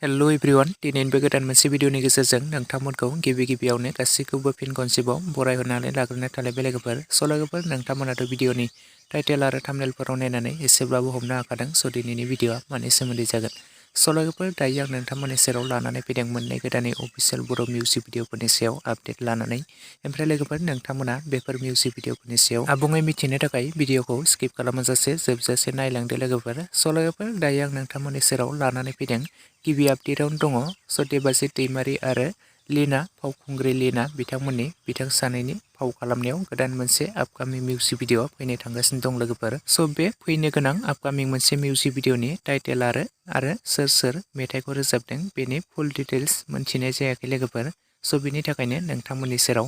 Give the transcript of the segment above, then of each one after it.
Hello everyone दिनैनिबो गोदान मोनसे भिडिअनि गेजेरजों नोंथांमोनखौ गिबियावनो गासैखौबो फिन खनसेबाव बरायहरनानै लाग्रोनाय थालायबाय लोगोफोर। स' लोगोफोर नोंथांमोनाथ' भिडिअनि टाइटेल आरो थाम्बनेलफोराव नायनानै एसेब्लाबो हमनो हाखादों स' दिनैनि भिडिअआ मानि सोमोन्दै जागोन। स' लोगोफोर दायो आं नोंथांमोननि सेराव लानानै फैदों मोननै गोदानै अफिसियेल बर' मिउजिक भिडिअफोरनि सायाव आपडेट लानानै। ओमफ्राय लोगोफोर नोंथांमोना बेफोर मिउजिक भिडिअफोरनि सायाव आबुङै मिथिनो थाखाय भिडिअखौ स्किप खालामाजासे जोबजासे नायलांदो लोगोफोर। स' लोगोफोर दायो आं नोंथांमोननि सेराव लानानै फैदों गिबि आपडेटआवनो दङ सत्यबासी दैमारि आरो लीना फावखुंग्रि लीना बिथां सानैनि फाव खालामनायाव गोदान मोनसे आपकामिं मिउजिक भिडिअ फैनो थांगासिनो दं लोगोफोर। स' बे फैनो गोनां आपकामिं मोनसे मिउजिक भिडिअनि टाइटेल आरो सोर मेथाइखौ रोजाबदों बेनि फुल डिटेल्स मोनथिनाय जायाखै लोगोफोर। स' बिनि थाखायनो नोंथांमोननि सेराव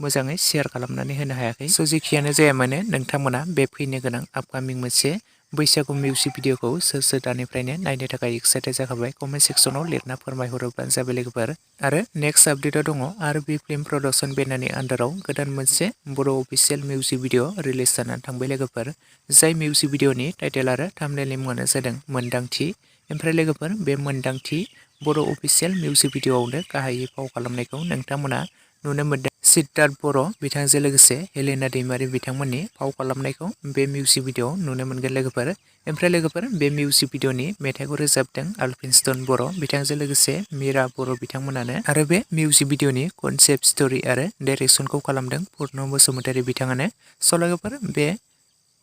मोजाङै शेयार खालामनानै होनो हायाखै। स' जेखियानो जाया मानो नोंथांमोना बे फैनो गोनां आपकामिं मोनसे बैसागु मिउजिक भिडिअखौ सोर दानिफ्रायनो नायनो थाखाय एक्साइटेड जाखाबाय कमेन्ट सेक्सनाव लिरना फोरमायहरोब्लानो जाबाय लोगोफोर। आरो नेक्स्ट आपडेटआव दङ आरबि फिल्म प्रडाक्शन बेनारनि आन्डाराव गोदान मोनसे बर' अफिसियेल मिउजिक भिडिअ रिलिज जानानै थांबाय लोगोफोर। जाय मिउजिक भिडिअनि टाइटेल आरो थाम्बनेलनि मुङानो जादों मोन्दांथि। ओमफ्राय लोगोफोर बे मोन्दांथि बर' अफिसियेल मिउजिक भिडिअआवनो गाहायै फाव खालामनायखौ नोंथांमोना नुनो मोन्दों। सिद्धार्थ बर' बिथांजों लोगोसे हेलिना दैमारि बिथांमोननि फाव खालामनायखौ बे मिउजिक भिडिअआव नुनो मोनगोन लोगोफोर। ओमफ्राय लोगोफोर बे मिउजिक भिडिअनि मेथाइखौ रोजाबदों आलफिनस्टन बर' बिथांजों लोगोसे मीरा बर' बिथांमोनानो। आरो बे मिउजिक भिडिअनि कनसेप्ट स्ट'रि आरो डाइरेक्सनखौ खालामदों पुर्न बसुमतारी बिथाङानो। स' लोगोफोर बे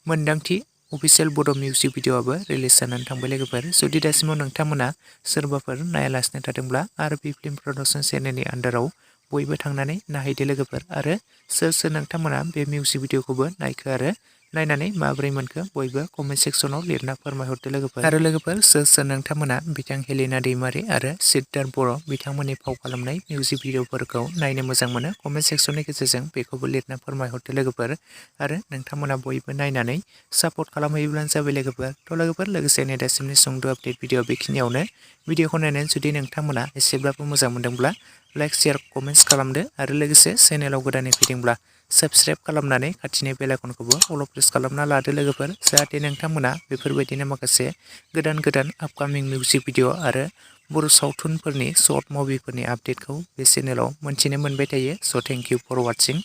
मोन्दांथि अफिसियेल बड' मिउजिक भिडिअआबो रिलिज जानानै थांबाय लोगोफोर। जुदि दासिमाव नोंथांमोना सोरबाफोर नायालासिनो थादोंब्ला आरबि फिल्म प्रडाक्शन चेनेलनि आन्डाराव बयबो थांनानै नायहैदो लोगोफोर। आरो सोर नोंथांमोना बे मिउजिक भिडिअखौबो नायखो आरो नायनानै माबोरै मोनखो बयबो कमेन्ट सेक्सनाव लिरना फोरमायहरदो लोगोफोर। आरो लोगोफोर सोर नोंथांमोना बिथां हेलिना दैमारि आरो सिद्धार्थ बर' बिथांमोननि फाव खालामनाय मिउजिक भिडिअफोरखौ नायनो मोजां मोनो कमेन्ट सेक्सननि गेजेरजों बेखौबो लिरना फोरमायहरदो लोगोफोर। आरो नोंथांमोना बयबो नायनानै सापर्ट खालामहैयोब्लानो जाबाय लोगोफोर। थ' लोगोफोर लोगोसेनो दासिमनि सुंद' आपडेट भिडिअ बेखिनियावनो। भिडिअखौ नायनानै जुदि नोंथांमोना एसेब्लाबो मोजां मोनदोंब्ला लाइक शेयार कमेन्ट्स खालामदो। आरो लोगोसे चेनेलाव गोदानै फैदोंब्ला साबस्क्राइब खालामनानै खाथिनि बेल आइकनखौबो अल प्रेस खालामना लादो लोगोफोर। जाहाथे नोंथांमोना बेफोरबायदिनो माखासे गोदान आपकामिं मिउजिक भिडिअ आरो बर' सावथुनफोरनि शर्ट मुभिफोरनि आपडेटखौ बे चेनेलाव मोनथिनो मोनबाय थायो। स' थेंक इउ फर वाचिं।